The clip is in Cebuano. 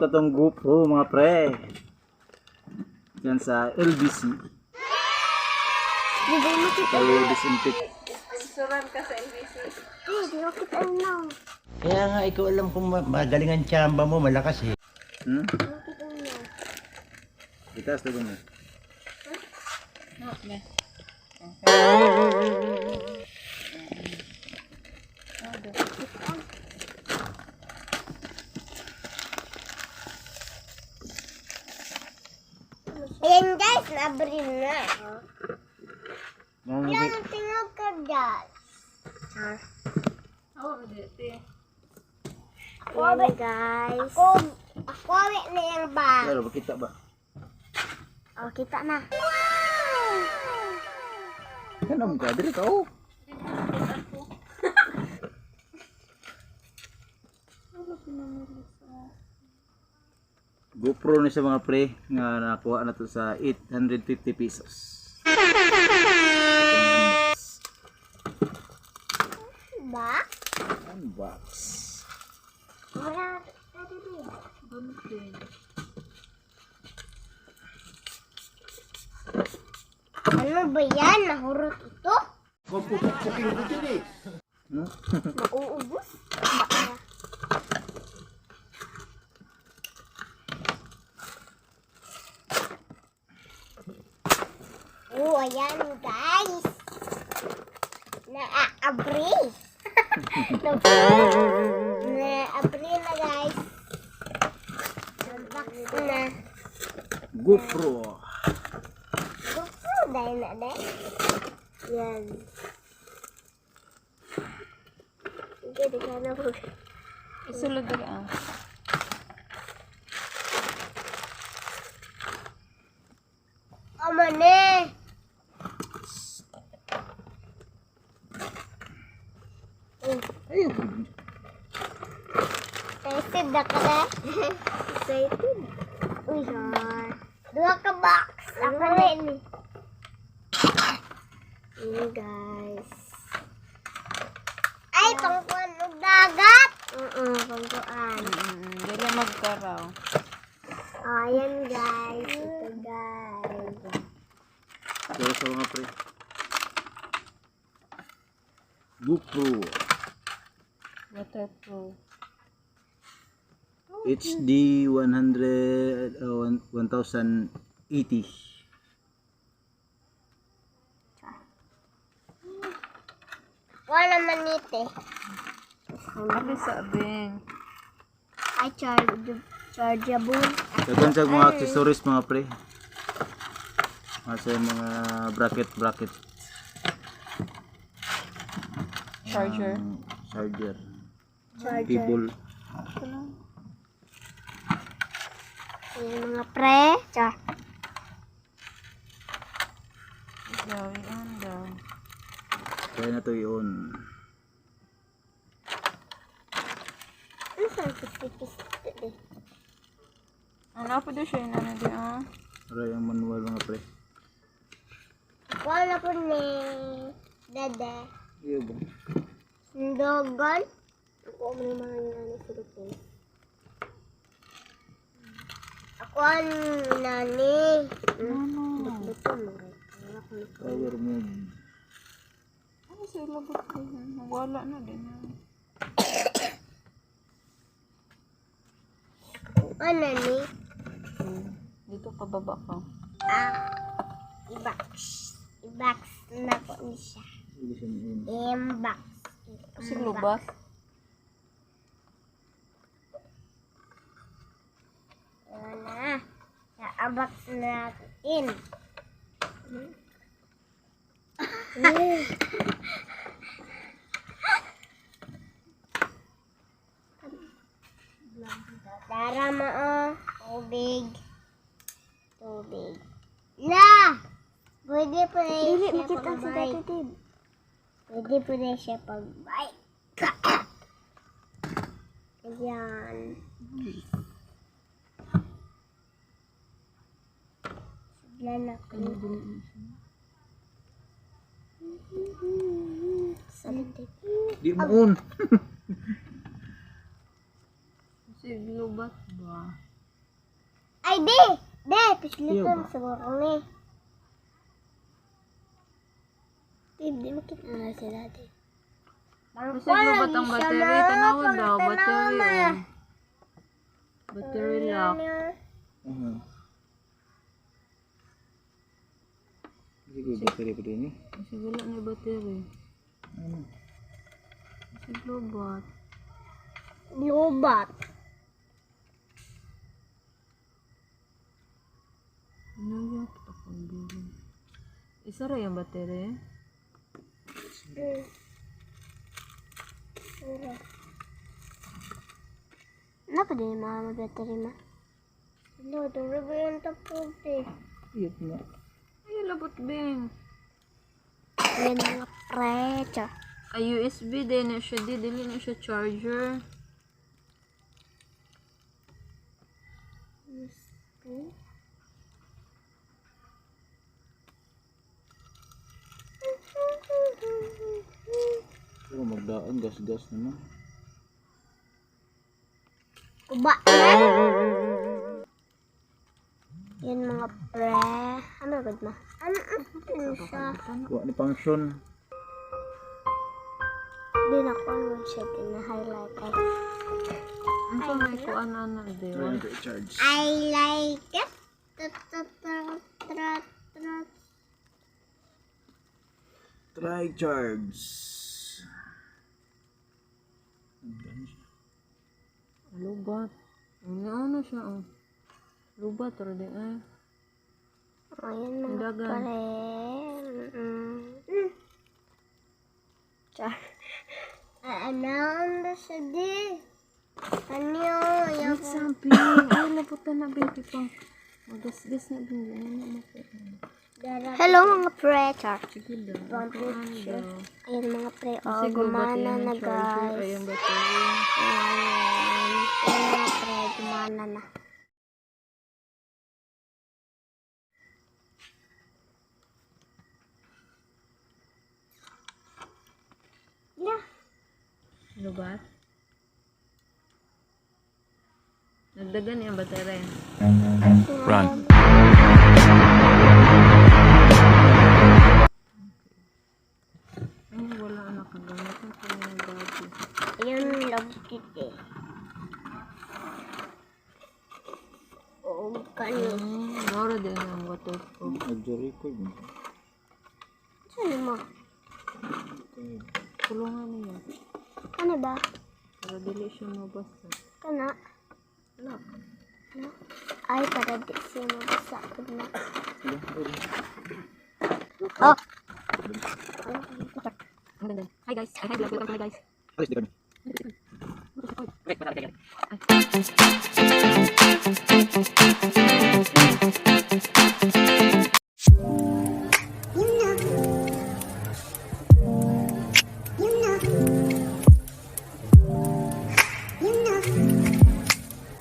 Naabot atong GoPro, mga pre. Yan sa LBC. Di ba makita? Tayo disinfect. Sponsoran ka sa LBC. Ay, di makita na. Kaya nga ikaw alam kung magaling ang tsamba mo, malakas eh. Makita na. Itaas na mo. No, ne. Ayan guys, nabri na. Mga Wala nang tingog ka guys. Oh, di. Ako guys. Ako na yung bag. Pero makita ba? Oh, kita na. Kanam ka diri ka oh. GoPro ni sa mga pre nga nakuha na to sa 850 pesos. Ba? Unbox. Wala. Ano ba yan? Nahurot ito? Hmm? Mauubos? Ba? Oh, ayan guys. Naaabri. Naaabri na guys. Box na. GoPro. GoPro dahil na dahil. Yan. Sige, di ka na po. Isulod dali ah. Ama ne! Ayun. Excited na ka na? Excited? Uy, sure. Duha ka box. Ako na ini. Yun, guys. Ay, pangkuan og dagat. Oo, pangkuan. Dili magkaraw. Oh, ayan guys. Ito guys. Pero sa mga pre. GoPro Waterproof. HD 100 1080. Wala man nite. Abi sa abing. Ay, charge, chargeable. Daghan sa mga accessories, mga pre. Mga sa mga bracket bracket. Charger. Ang charger. Charger. Cable. Ano? Ayan mga pre. Char. Daw, yun daw. Kaya na to yun. Ano sa tipis-tipis ito eh? Ano pa daw siya yun ano di ah. Aray ang manual, mga pre. Wala po ni Dada. Iyo ba? Sundogon. Ako ang mga nani Philippines. Ako ang nani. Ano? Ito mo rin. Ako na. Power mode. Ano sa ilabot ko? Wala na din. Ah. Ang nani. Dito ka baba ka. Ah, i-box. I-box na po ni siya. Hindi siya yun. I-box. Kasi lubas. Ayan na. Na-box natin. Tara mo, tubig. Tubig. La! Pwede pa rin siya pag-bike. Pwede pa rin siya pag-bike. Ayan. Wala na ko. Salit. Di mo on. Kasi lubat ba? Ay, di! Di! Iyo Pislitan ba? siguro ni. Di, di makita na sila di. Kasi lobat ang battery. Tanawa daw. Battery oh. Battery lock. Aha. Sige, battery pa din eh. Kasi wala na battery. Ano? Kasi lobat. Lobat. Ano yung akong bilin? Isa ra yung battery? Ano pa din yung mga battery ma? Hello, duro ba yung tapog eh? Iyot na. Ay, labot bing. Yan mga precha. Ay, USB din na siya. Di, dili na siya charger. Pero magdaan, gas-gas naman. Uba na. Yan mga pre. Ano gud ma? Ano ano siya? Wa ni function. Di na ko ano siya na-highlight ay. Ano sa may kuan na di? Try to charge. I like it. Tra tra tra tra tra. Try charge. Ang siya. Lubat. Ano ano siya oh. Lubat ra di ay. Ayan mga Dagan. pre. Mm. Char. Ano ang siya di? Ano yung Wait something. Ay, labutan na baby pang. Magasgas na bing. Ano na mo Hello mga pre. Char. Sige daw. Kuan daw. Ayan mga pre. Oh, Kasi lubat gumana yan na ang charger. Ay, guys. ang battery. Ayan. Ayan mga pre. Gumana na. Yeah. Lubat? Nagdagan yung battery. Run. Ay, wala na kagamit na ko yung bago. Ayun, love it eh. Oo, kani. Mora din ang waterproof. Nagjo-record mo. Saan mo? Kulungan niya. Ano ba? Para dili siya mabasa. Kana? Lock. No? Ay, para di siya mabasa. Pag na. Oh! Ang ganda. Hi guys. Hi, hi vlog. Welcome to my guys. Alis, di kami.